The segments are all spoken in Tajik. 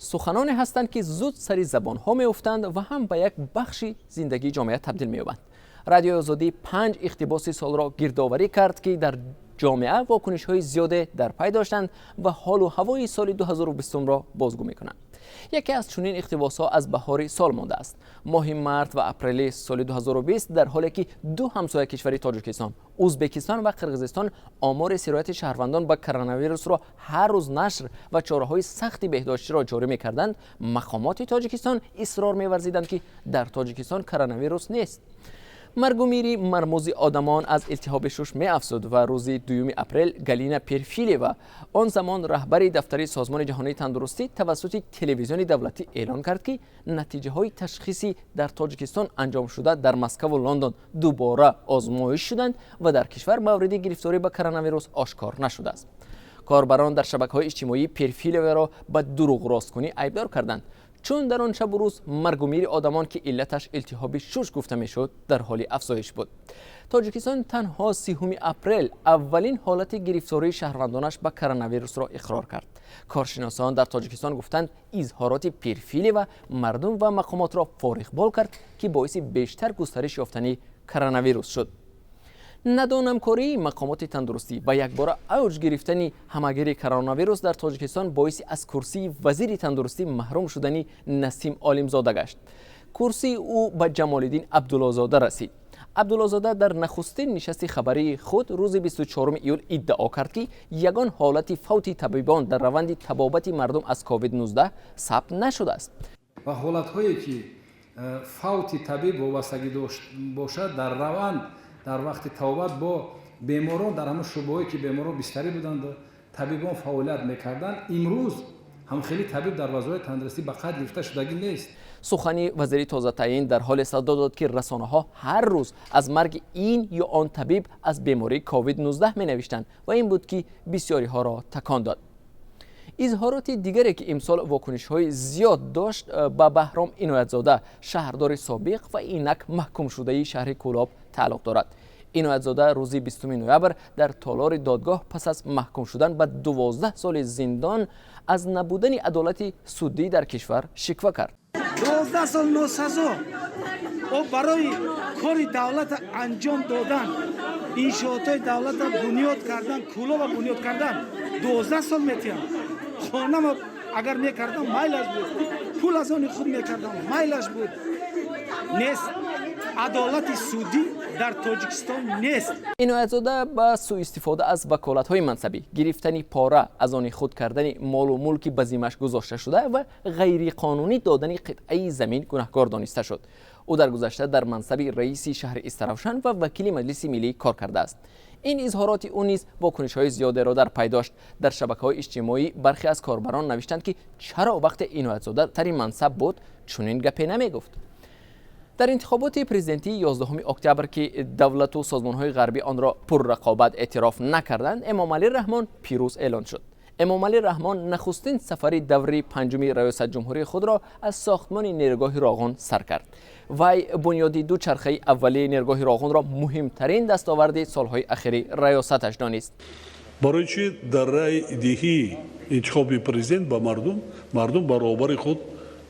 Суханоне ҳастанд, ки зуд сари забонҳо меуфтанд ва ҳам ба як бахши зиндагии ҷомеа табдил меёбанд. Радиои Озодӣ панҷ иқтибоси солро гирдоварӣ кард, ки дар ҷомеа вокунишҳои зиёде дар пай доштанд ва ҳолу ҳавои соли 2020-ро бозгӯ мекунанд. Яке аз чунин иқтибосҳо аз баҳори сол мондааст. Моҳи март ва апрели соли 2020, дар ҳоле ки ду ҳамсоя кишвари Тоҷикистон, Ӯзбекистон ва Қирғизистон, омори сирояти шаҳрвандон ба коронавирусро ҳар рӯз нашр ва чораҳои сахти беҳдоштиро ҷорӣ мекарданд, мақомоти Тоҷикистон исрор меварзиданд, ки дар Тоҷикистон коронавирус нест. Маргу мири мармузи одамон аз илтиҳоби шуш меафзуд ва рӯзи 2 апрел Галина Перфилева, он замон раҳбари дафтари Созмони ҷаҳонии тандурустӣ, тавассути телевизиони давлатӣ эълон кард, ки натиҷаҳои ташхиси дар Тоҷикистон анҷомшуда дар Москаву Лондон дубора озмоиш шуданд ва дар кишвар мавриди гирифторӣ ба коронавирус ошкор нашудааст. Корбарон дар шабакаҳои иҷтимоӣ Перфилеваро ба дурӯғросткунӣ айбдор карданд, чун дар он шабу рӯз маргу мири одамон, ки иллаташ илтиҳоби шуш гуфта мешуд, дар ҳоли афзоиш буд. Тоҷикистон танҳо 30 апрел аввалин ҳолати гирифтории шаҳрвандонаш ба коронавирусро иқрор кард. Коршиносон дар Тоҷикистон гуфтанд, изҳороти Перфилева мардум ва мақомотро фориғбол кард, ки боиси бештар густариш ёфтани коронавирус шуд. Надонамкории мақомоти тандурустӣ ва якбора авҷ гирифтани ҳамагири коронавирус дар Тоҷикистон боиси аз курсии вазири тандурустӣ маҳрум шудани Насим Олимзода гашт. Курсии ӯ ба Ҷамолиддин Абдуллозода расид. Абдуллозода дар нахустин нишасти хабарии худ рӯзи 24 июл иддао кард, ки ягон ҳолати фавти табибон дар раванди табобати мардум аз COVID-19 сабт нашудааст. Ва ҳолатҳое ки фавти табиб вобастагӣ дошт бошад дар раванд, дар вақти табобат бо беморон, дар ҳамон шӯъбаҳое ки беморон бистарӣ буданд, табибон фаъолият мекарданд, имрӯз ҳам хеле табиб дар Вазорати тандурустӣ ба қайд гирифта шудагӣ нест. Сухани вазири тозатаъин дар ҳоле садо дод, ки расонаҳо ҳар рӯз аз марги ин ё он табиб аз бемории COVID-19 менавиштанд ва ин буд, ки бисёриҳоро такон дод. Изҳороти дигаре, ки имсол вокунишҳои зиёд дошт, ба Баҳром Иноятзода, шаҳрдори собиқ ва инак маҳкумшудаи шаҳри Кӯлоб, тааллуқ дорад. Иноятзода рӯзи 20 ноябр дар толори додгоҳ пас аз маҳкум шудан ба 12 соли зиндон аз набудани адолати судӣ дар кишвар шиква кард. 12 сол носазо о барои кори давлата анҷом додан, иншоотҳои давлата бунёд кардан, Кӯлоба бунёд кардан 12 сол метиҳам. Хонама агар мекардам, майлаш буд, пул аз они худ мекардам, майлаш буд. Нест, адолати судӣ дар Тоҷикистон нест. Иноятзода ба сӯистифода аз ваколатҳои мансабӣ, гирифтани пора, аз они худ кардани молу мулки ба зиммаш гузошта шуда ва ғайриқонунӣ додани қитъаи замин гунаҳкор дониста шуд. Ӯ дар гузашта дар мансаби раиси шаҳри Истаравшан ва вакили Маҷлиси миллӣ кор кардааст. Ин изҳороти ӯ низ вокунишҳои зиёдеро дар пай дошт. Дар шабакаҳои иҷтимоӣ бархе аз корбарон навиштанд, ки чаро вақте Иноятзода сари мансаб буд, чунин гапе намегуфт. Дар интихоботи президентии 11 октябр, ки давлату созмонҳои ғарбӣ онро пуррақобат эътироф накарданд, Эмомалӣ Раҳмон пирӯз эълон шуд. Эмомалӣ Раҳмон нахустин сафари даври панҷуми раёсатҷумҳурии худро аз сохтмони нерӯгоҳи Роғун сар кард. Вай бунёди ду чархаи аввалии нерӯгоҳи Роғунро муҳимтарин дастоварди солҳои ахири раёсаташ донист. Барои чӣ дар раъйдиҳии интихоби президент ба мардум баробари худ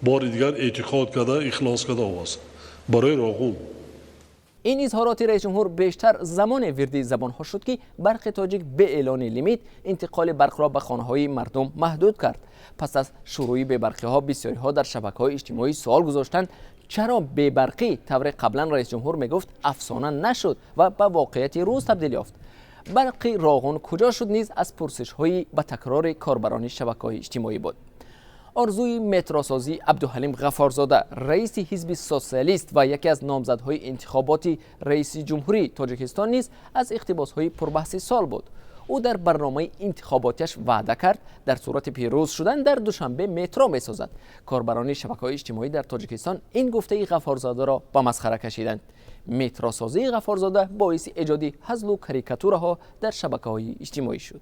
бори дигар эътиқод карда, ихлос карда овоз барои Роғун. Ин изҳороти раисҷумҳур бештар замоне вирди забонҳо шуд, ки Барқи Тоҷик бе эълони лимит интиқоли барқро ба хонаҳои мардум маҳдуд кард. Пас аз шурӯи бебарқиҳо бисёриҳо дар шабакаҳои иҷтимоӣ суол гузоштанд, чаро бебарқӣ, тавре қаблан раисҷумҳур мегуфт, афсона нашуд ва ба воқеияти рӯз табдил ёфт. Барқи Роғун куҷо шуд низ аз пурсишҳои ба такрори корбарони шабакаҳои иҷтимоӣ буд. Орзуи метросозии Абдуҳалим Ғафорзода, раиси ҳизби социалист ва яке аз номзадҳои интихоботи раиси ҷумҳурии Тоҷикистон, низ аз иқтибосҳои пурбаҳси сол буд. Ӯ дар барномаи интихоботиаш ваъда кард, дар сурати пирӯз шудан дар Душанбе метро месозад. Корбарони шабакаҳои иҷтимоӣ дар Тоҷикистон ин гуфтаи Ғафорзодаро ба масхара кашиданд. Метросозии Ғафорзода боиси эҷоди ҳазлу карикатураҳо дар шабакаҳои иҷтимоӣ шуд.